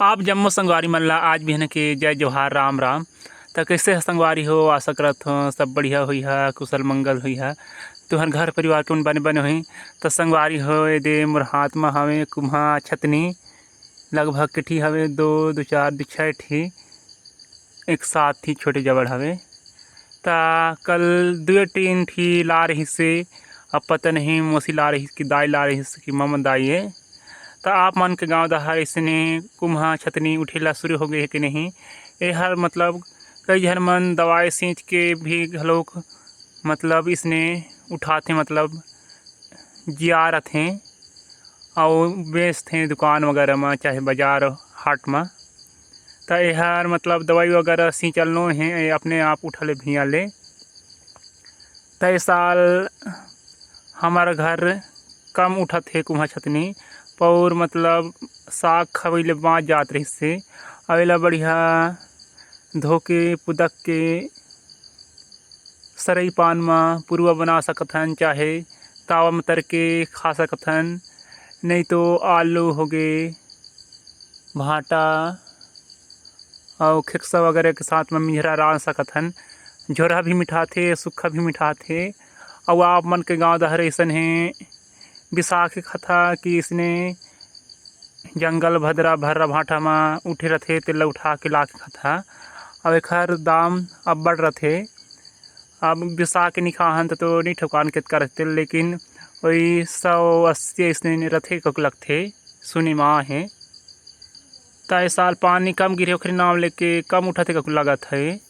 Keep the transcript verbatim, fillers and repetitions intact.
आप जम्मो संगवारी मन ला आज बिहन के जय जोहार, राम राम। त कइसे ह संगवारी हो? आशा करत हो सब बढ़िया होई ह, कुशल मंगल होई ह। तुहर घर परिवार के मन बने बने होही। त संगवारी हो, एदे मोर हाथ म हवे कुम्हा छतनी, लगभग के ठी हवे दो, दो चार, दो छः ठी, एक साथ ही छोटे जबड़ हवे। त कल दुए तीन ठी ला रहिस हे, अब पता नहीं मौसी ला रहिस कि दाई ला रहिस कि ममा दाई ए। त आप मन के गांव डहर अइसने कुम्हा छतनी उठे ला शुरू हो गए हे कि नहीं? एहर मतलब कई झन मन दवाई सींच के भी घलोक मतलब इसने उठाथे, मतलब जिया रथे अउ बेचथे दुकान वगैरह म, चाहे बाजार हाट म। त एहर मतलब दवाई वगैरह सींचल नो हे, ए अपने आप उठा ले भुइयां ले। त ए साल हमर घर कम उठत हे कुम्हा छतनी, पउर मतलब साग खवई ले बाँच जात रहिस हे। अउ एला बढ़िया धो के, पुदक के, सरई पान म पुरुआ बना सकत हन, चाहे तावा म तर के खा सकत हन, नहीं तो आलू होगे, भांटा अउ खेकसा वगैरह के साथ म मिंजरा रांध सकत हन। झोरहा भी मिठाथे, सुक्खा भी मिठाथे। अउ आप मन के गांव डहर अइसन हे, बिसा के खथा कि इसने जंगल भदरा भर्रा भांटा म उठे रथे, तेला उठा के ला के खथा। अउ एखर दाम अब्बड़ रथे। अब बिसा के नि खाहन त तो नि ठोकान केतका रथे, लेकिन वही सौ अस्सी अइसने रथे ककु लगथे, सुने म आहे। त ए साल पानी कम गिरे, ओखरे नाम लेके कम उठत हे ककु लगत हे।